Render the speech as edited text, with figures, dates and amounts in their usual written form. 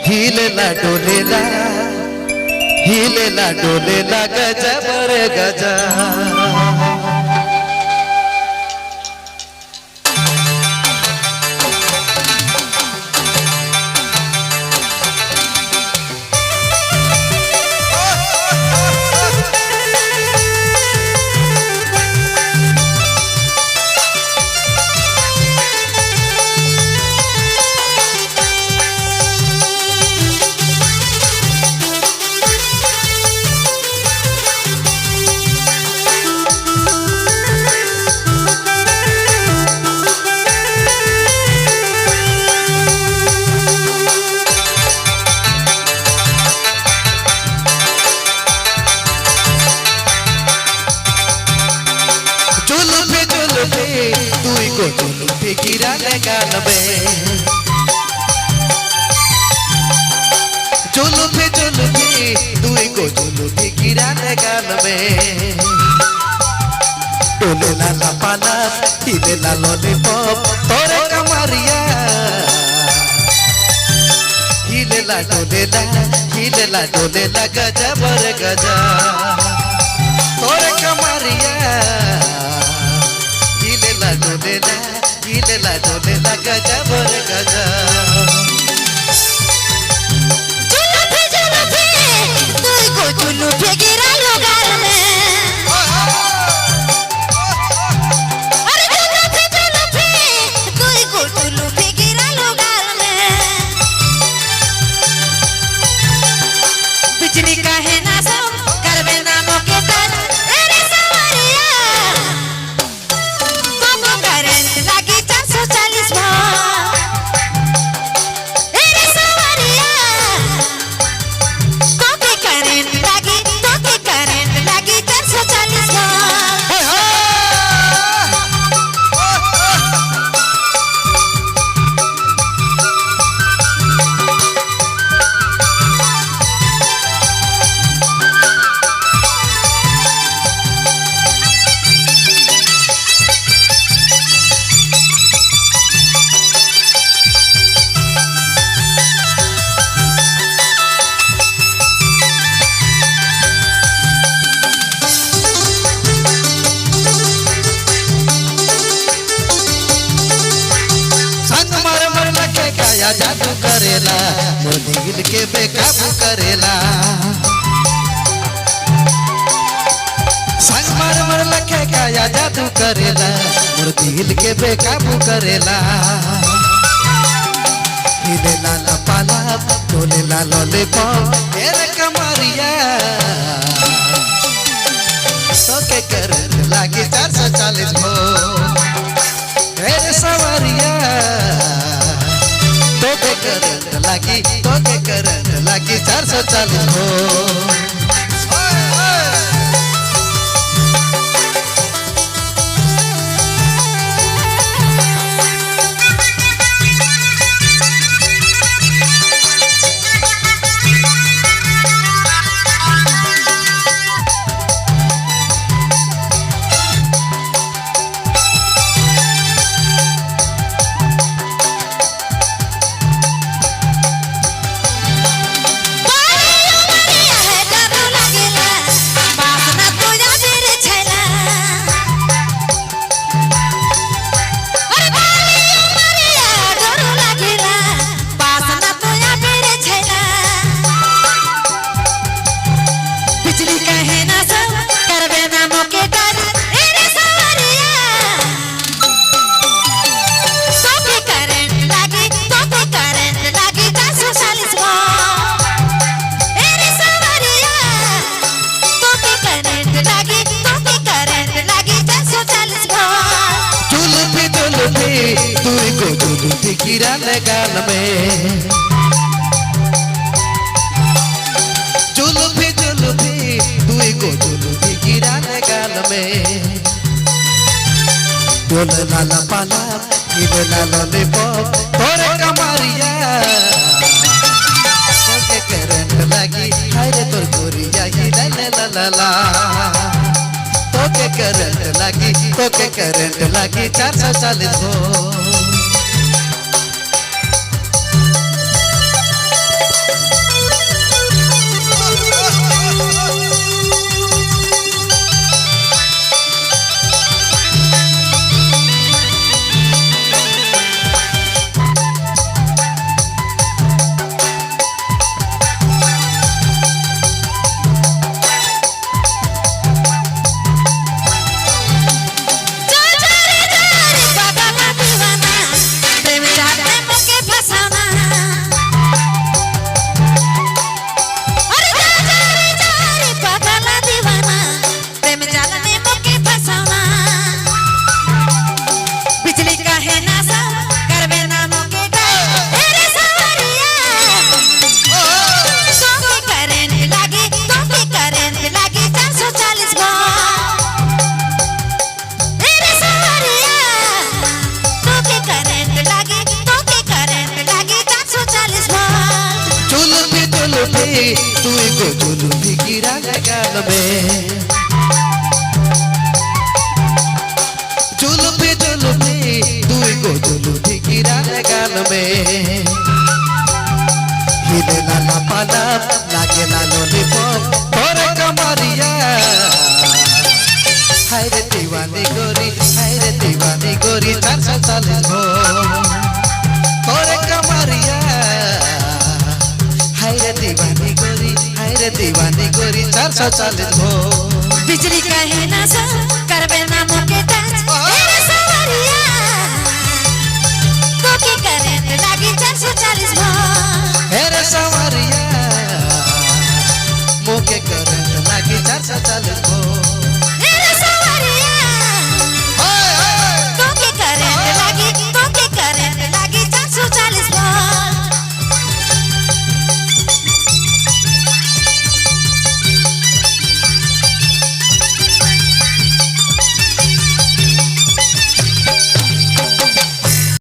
हिलेला डोलेला हिलेला डोलेला गजब रे गजा। जुलफे जुलफे तुई को जुलफे गिरा गाल में, जुलफे जुलफे तुई को जुलफे गिरा गाल में। डोले लाला पाला हिले ला लॉलीपॉप तोरे कमरिया, हिले ला डोले ला डोले ला गजब रे गजा तोरे कमरिया, हिलेला डोलेला गजब रे गजा। जुलफे जुलफे तुई को जुलफे गिरा लो गाल में, अरे जुलफे जुलफे तुई को जुलफे गिरा लो गाल में। बिजली का है ना सब करवे ना मोके टच, अरे सवरिया तो करंट लागी 440 वोल्ट। अरे सवरिया तोके करंट लागी, तोके करंट लागी 440 वोल्ट। संग मर मर लखे काया जादू करेला, मोर दिल के बेकाबू करेला। संग मर मर लखे काया जादू करेला, मोर दिल के बेकाबू करेला। हिले लाला पाला डोले ला लॉलीपॉप तेरे कमरिया, तोके करंट लागी 440 वोल्ट। तेरे सवारिया तोके करंट लागी, तोके करंट लागी 440 वोल्ट। बारी उमरिया है डर लागेला, बात ना तुझा बेरे छैला। अरे बारी उमरिया डर लागेला, बात ना तुझा बेरे छैला। बिजली कहे ना सब करबे ना मोके डर, अरे सवरिया तोके करंट लागी, तोके करंट लागी 440 वोल्ट। अरे सवरिया तोके करंट लागी, तोके करंट लागी 440 वोल्ट। जुलफी जुलफी तुई को जुलफी गिरा गाल में, जुलफी जुलफी तुई को जुलफी गिरा गाल में। डोले लाला पाला हिले ला लॉलीपॉप तोरे कमरिया, तोके करंट लागी हाय रे तोर गोरिया हिले ला ला ला। तोके करंट लागी, तोके करंट लागी 440 वोल्ट। जुलुफी, दुई गो जुलुफी गिरा गाल में। जुलुफी जुलुफी, दुई गो जुलुफी गिरा गाल में। हिले लाला पाला, लागे ला लॉलीपॉप तोर कमरिया। हाय रे दीवानी गोरी, हाय रे दीवानी गोरी, 440 हो तोर कमरिया। हाय रे दीवानी गोरी, हाय रे दीवानी गोरी, 440 हो। बिजली का है नशा,